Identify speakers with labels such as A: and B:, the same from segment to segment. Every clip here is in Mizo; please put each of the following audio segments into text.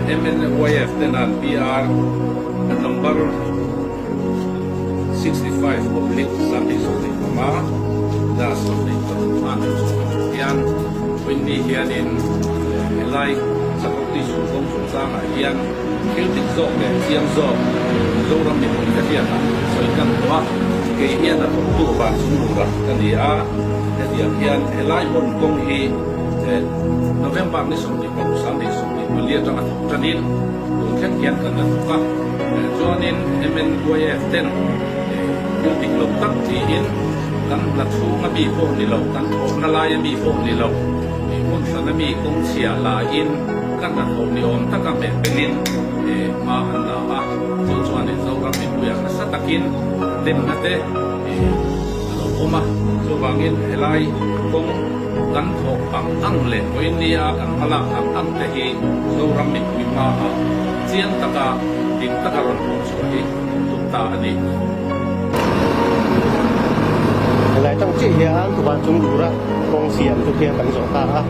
A: MNYF ten an PR number 65 oblique 25 dash 26 an chhuah hian Winnie hianin helai Chakawti chhung kawng chungchangah hian thil dik zawk leh chiang zawk Mizoram mipuite hriatah sawi kan tawh a, kei hian a thawktu van chunglura ka ni a, hetiang hian helai hmun kawng hi November ni 26 24 atanga thawk tanin tun thleng hian kan la thawk a, chuanin MNYF ten thil dik lo tak tiin kan hla chhunga mi pawh ni lo, kan thawhna laia mi pawh ni lo, hmun hrana mi kawng chhia laiin kan hnathawh ni awm taka hmeh pengin hma an la a, chu chuan Zoram mipuiah nasa takin demna te a lo awm a, chuvangin helai kawng kan thawk ang ang leh vawiin nia kan hmalak ang ang te hi Zoram mipui hmaah chiang taka dik taka rawn hmuh chhuah hi tum ta a ni.
B: Helai tang chiah hian Tuvan chung lura kawng siam chu khian kan zawh ta a.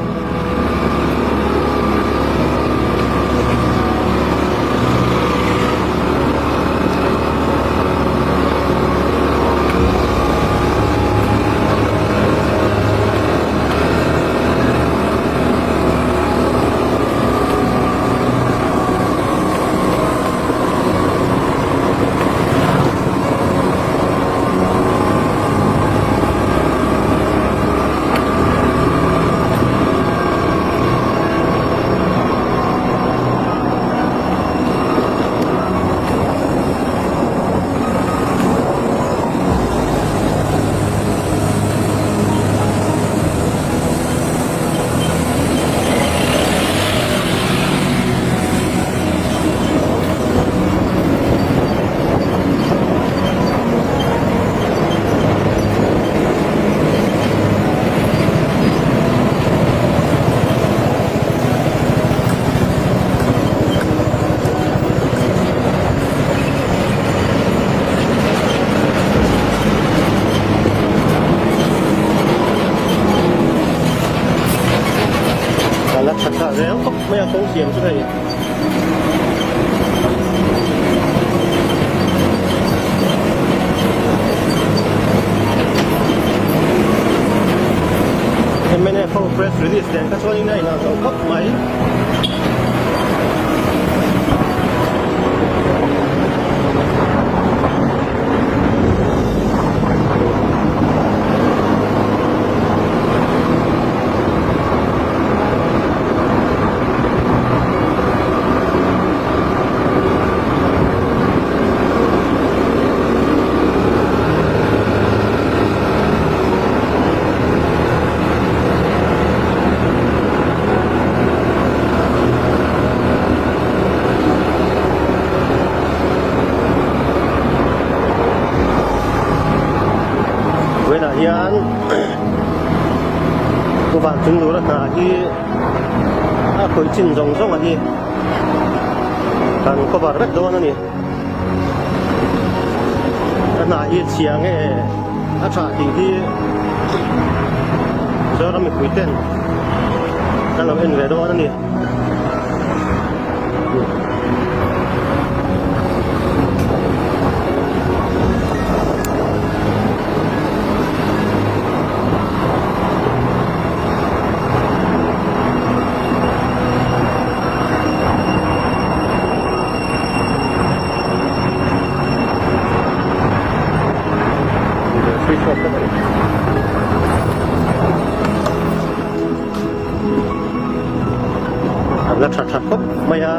B: La tha tha zel khawp mai a kawng siam chu hei. Mnf ho press release nen kha chuanin a inang zo khawp mai. Vawiinah hian Pu Vanchunglura hna hi a khawih chin zawng zawng a hi kan cover vek dawn a ni. A hna hi a chhia nge a tha tih hi Mizoram mipui ten kan lo en ve dawn a ni. La tha tha khawp mai a.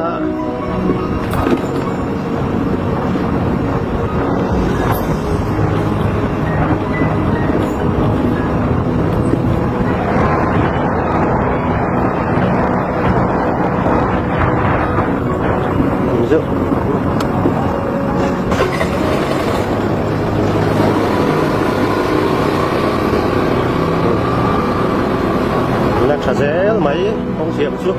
B: La tha zel mai kawng siam chu.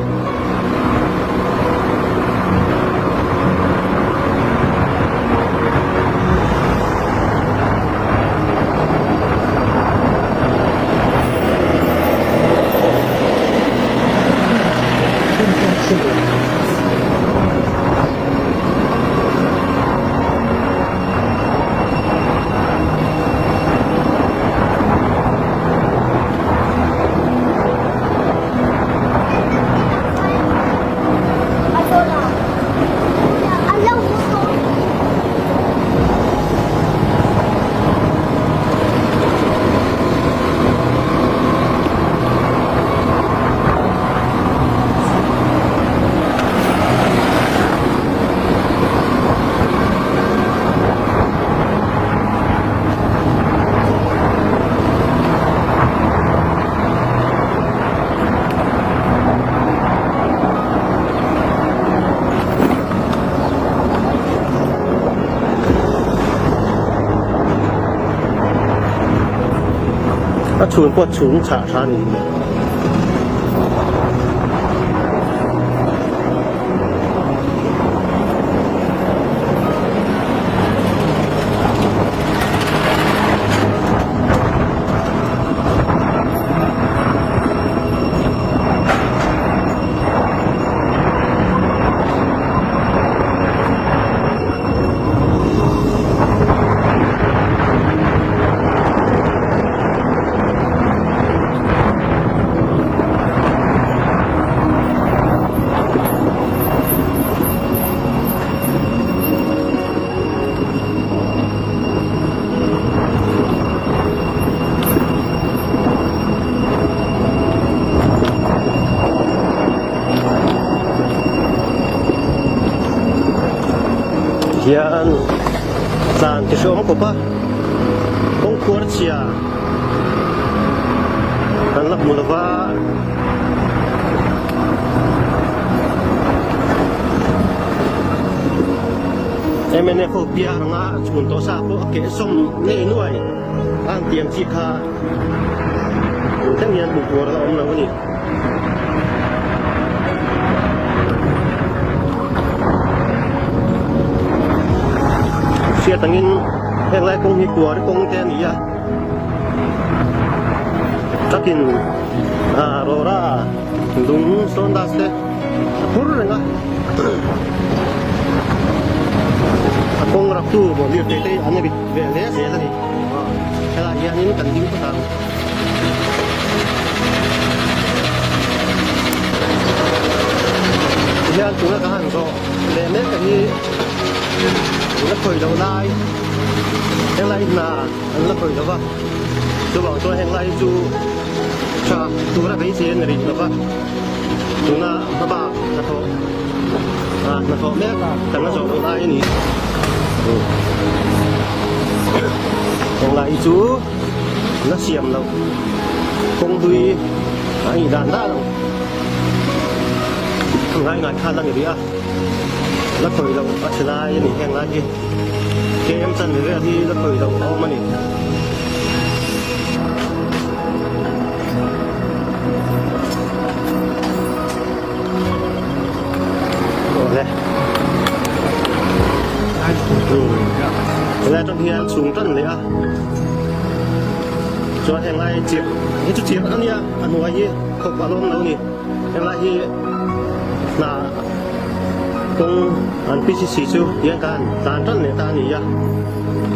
B: chhun pawh chhung chhah tha a ni. Hian tlan ti hreawm khawp a kawngkhuar chhia kan la hmu lova. Mnf ho piar anga chhun tawh sa pawh a keh sawm ngei nuai a han tiam chi kha tun thleng hian hmuh tur a la awm lo a ni. Hriat angin heng lai kawng hi kuar kawng te a ni a takin rawra lung sawn das te a phur reng a a kawng rak tu maw lirthei te an rit ve hle zel a ni helai hianin kan ding phawt ang. Tihian tuna ka han zawh leh mek a hi an la khawih loh lai helai hna an la khawih lo va chuvang chuan heng lai hi chu tha tura beisei a ni rih lo va tuna hmabak hnathawh ah hnathawh mek kan la zawh loh lai a ni heng lai hi chu. La siam loh kawng hlui a nih dan dan ang ngai ngai khan a ni rih a la khawih loh a chhe lai a ni heng lai hi KM chan vel hi la khawih loh a awm a ni. Awle helai atang hian chhung tan leh a chuan henglai chirh hi chu chirh a nia a hnuai hi khawp a lawm lo a ni henglai hi hna kawng an PCC chu hian khan tan tan leh ta a ni a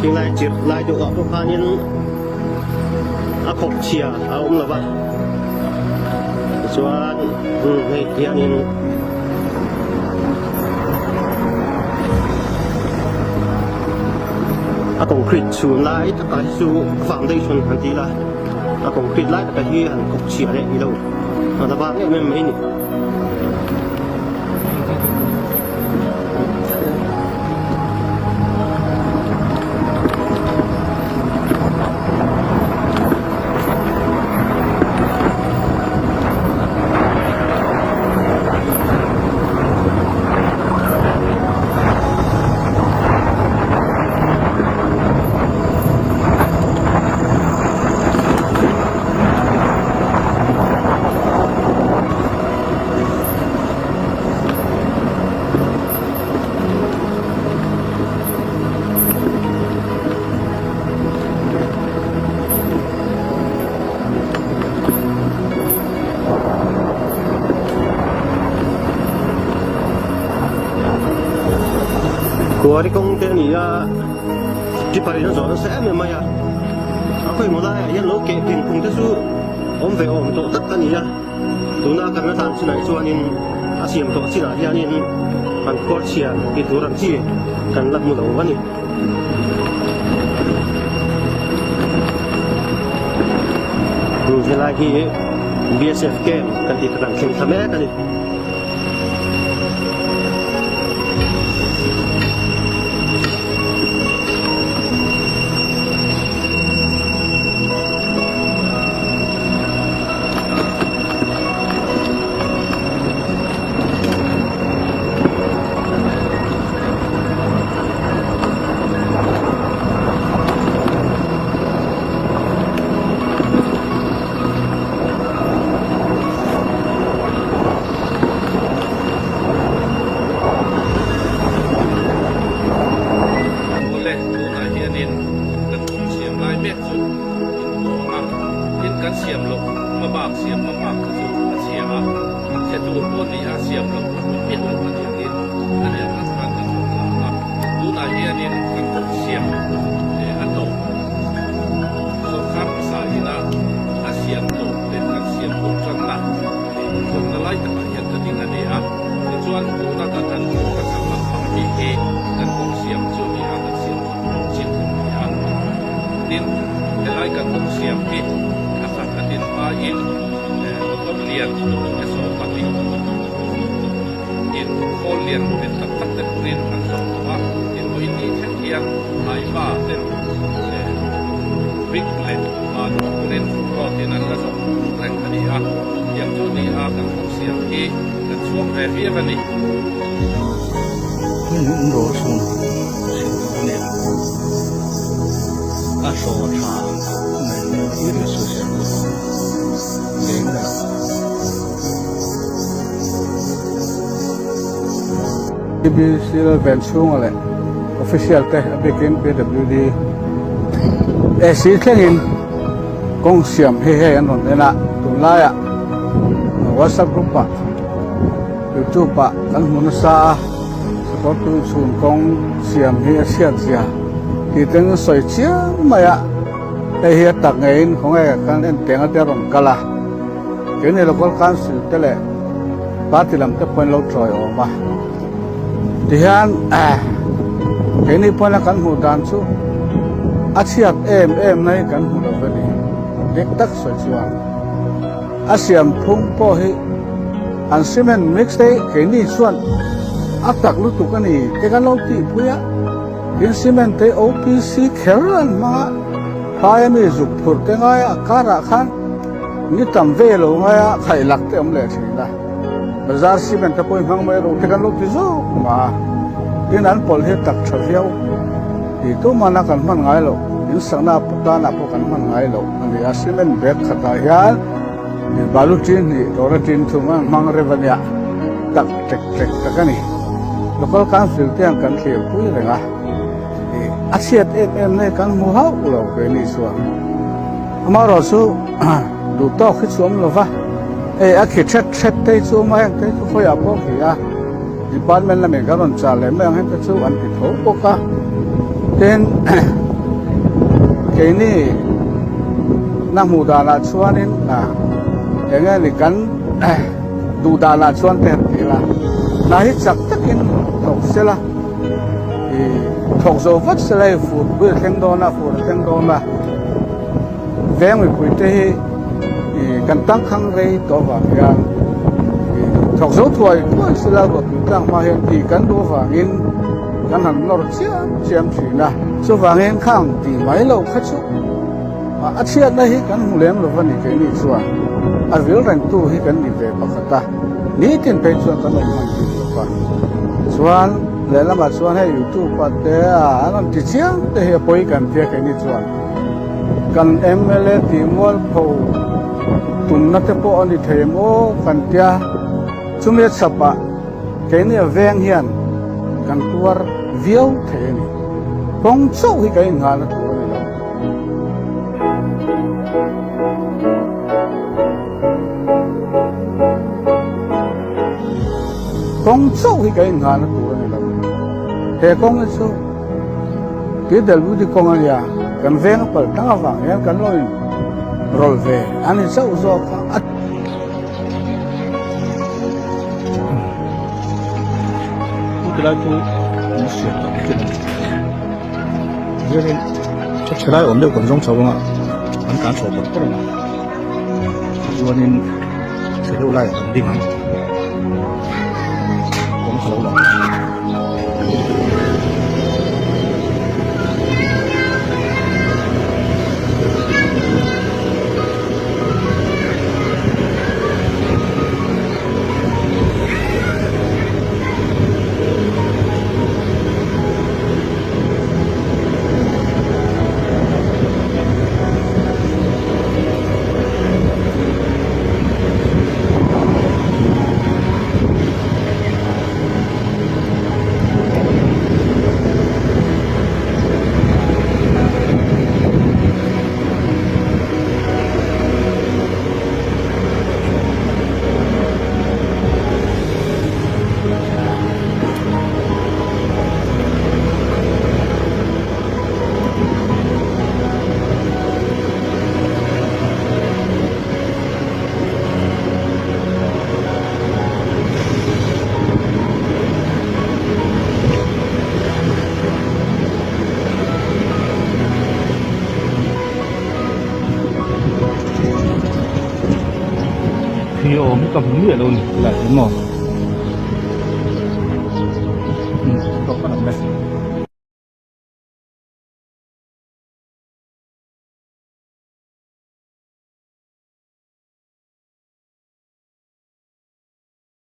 B: khinglai chirh lai deuh ah pawh khanin a khawp chhia a awm lo va tichuan hei hianin a concrete chhun lai takah hi chu foundation han tih la a concrete lai takah hi han khawp chhia leh ni lo a la vang em em mai a ni. Kuari kawng te a ni a tipper in a zawh nasa em em mai a a khawimaw laiah hian lo keh pheng phung te chu awm ve awm tawh tak a ni a. Tuna kan la tlan chinah hi chuanin a siam tawh chinah hianin an khuar chhia tih tur ang chi kan la hmu lo a ni. Helai hi BSF camp kan tih kha kan thleng thla mek a ni.
A: kan siam loh hmabak siam hmabak kha chu a chhia a, chhe tur pawh ni a siam loh a hmu miah lo a nih angin a lian tak khan kan rawn la a. Tunah hianin kan kawng siam a tawp sawrkar hmasa ina a siam tawp leh kan siam bawk tanna inkhawmna lai takah hian ka ding a ni a. Tichuan tuna kan han hmuh ka chak lampang mi hi kan kawng siam chu a ni a, kan siam zawh tawh chin a ni a. Tin, helai kan kawng siam hi thla khat a din hmain motor lian e 12 in khawl lian bet tak tak te pawhin an zawh tawh a, tin vawiin ni thleng hian Haifa ten brick leh balu pawhin road in an la zawh reng a ni a, tiang chu ni a kan kawng siam hi kan chhuang ve viau a ni.
C: Hmun hi an rawh chhung siam tur a ni a, a hlawh tha mai hi ri chu siam tur leng a.
D: TBCL ven chhunga leh official te a bikin PWD AC thlengin kawng siam hei hei an rawn en a, tunlaiah WhatsApp group ah YouTube ah kan hmu nasa a, sakawrtu chhun kawng siam hi a chhiat zia tih ten an sawi chiam mai a, hei hi a tak ngeiin khawnge kan en teng a te a rawn kal a. Keini local council te leh party lam te pawhin lo chawi awm a, tihian keini pawhin kan hmuh dan chu a chhiat em em na hi kan hmu lo ve ni, dik tak sawi chuan a siam phung pawh hi an cement mix te hi keini chuan a tak lutuk a ni te kan lo tihpui a, tin cement te hi OPC kher an hmang a, phaia mi zuk phurh te ngai a karah khan. Ni tam ve lo ngai a khaih lak te awm leh thin a, bazar cement te pawh i hmang mai ro te kan lo ti zawk ma a, tin an pawlh hi tak tha viau ti tu mana kan hman ngai loh, in sakna tanah pawh kan hman ngai loh a ni a, cement bag khatah hian balu tin hnih tawra tin thum an hmang rev a nia, tak tek tek tak a ni. Local council te hian kan thlir pui reng a, a chhiat em em na hi kan hmu hauh lo keini chuan. Amaherawh chu duh tawk hi chu awm lo va, hei a khi thet thet te hi chu awm a, heng te hi chu khawiah pawh khi a, department lamin kan rawn chah leh mai ang heng te chu an ti tho bawk a, tin keini na hmuh danah chuanin eng nge ni kan duh danah chuan te han ti ila, hna hi chak takin thawk sela, thawk zo vat sela hei fur pui a thleng dawn a, fur a thleng dawn a. Veng mipuite hi kan tangkhang rei tawh avang hian thawk zo thuai thuai sila ruahtui tlang hma hian tih kan duh avangin kan han nawr chiam chiam thin a. Chuvangin khang tih mai loh kha chu a chhiatna hi kan hmu lem lo va ni keini chuan a vil rengtu hi kan ni ve pakhat a, nitin phei chuan kan awm hman bik lo va. Chuan lehlamah chuan hei youtube ah te an rawn ti chiam te hi a pawi kan tia keini chuan. Kan mla tih mualpho tumna te pawh a ni thei em aw kan tia, chumi a chhapah keini a veng hian kan tuar viau thei a ni. Kawng chauh hi kan inghahna tur a ni lo. Kawng chauh hi kan inghahna tur a ni lo. He kawng hi chu. PWD kawng a nia, kan veng a palh tang avang hian kan lo in rawlh ve a ni chauh zawk a.
C: Chu tilai chu an siam tak chin a ni. Tihianin a chhe lai awm deuh kan zawng chho anga an tlan chho pawt pawt ang a, tichuanin chhe deuh laiah kan ding ang, kawng kha lo lang. Phih awm hi ka hmu miah lo ni tilai hian maw.